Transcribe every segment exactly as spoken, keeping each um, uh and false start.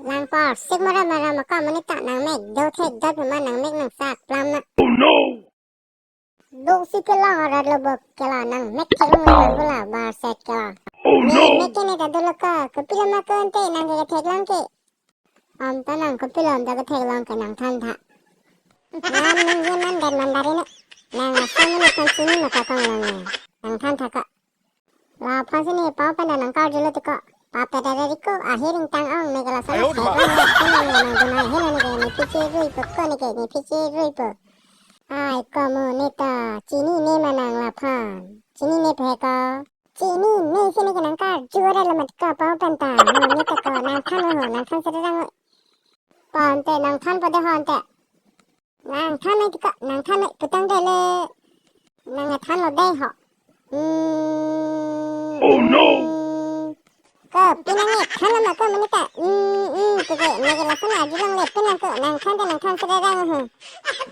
Nang por sik mara mara maka monit ta nang mek do thek dot ma nang mek nang sak plam na. Oh no! Duk si kelong arat lo bo kela nang mek kelong nang hula bar set kela. Oh no! Mek kene ta dolo ka, kopilo ma ko ante nang ke thek lang ke. Om ta nang kopilo om ta ke thek lang ke nang than tha. Nang nang ye man dan man dari na. Nang asam ni kan sini maka kong lang na. Nang than tha ka. Laphan si ne pau pen nang karjulo tiko. Papet ada riko ahiring tang ong ne kela sana. Ayo, thek ma. Lang ya, nang dun ahi lo ne ke ne pichi rui po ko ne ke ne pichi rui po. Ai ko mo ne ta chini ne ma nang laphan. Chini ne phe ko. Chini ne si ne ke nang karju ada lo mat ko pau pen ta. Mo ne ta ko nang than ho nang than sere rang. Pon te nang than po de hon te. Nang than nang tiko, nang than nang putang dele. Nang than lo dei ho. Hmm. Oh no. Hmm. Ko, pinang nge than lo ma ko monit ta. Hmm, hmm, tiko, nang ke lason aji lang le, pinang ko, nang than te nang than sere rang ho.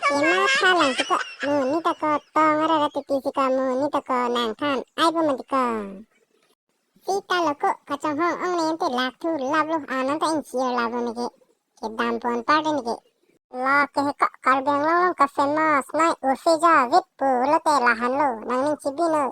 Kema than lang tiko, monit ta ko, tong ara ra titi tiko, monit ta ko, nang than. Ai po monit tiko. Sita lo ko, kachonghong ong ne ante lak thu lap lo, anan ta inchi lap lo ne ke. Kedam pon par de ne ke. La ke he ka Karbi Anglong along ka famous nai usi ja vit pu lo te lahan lo nang ning chibi noi.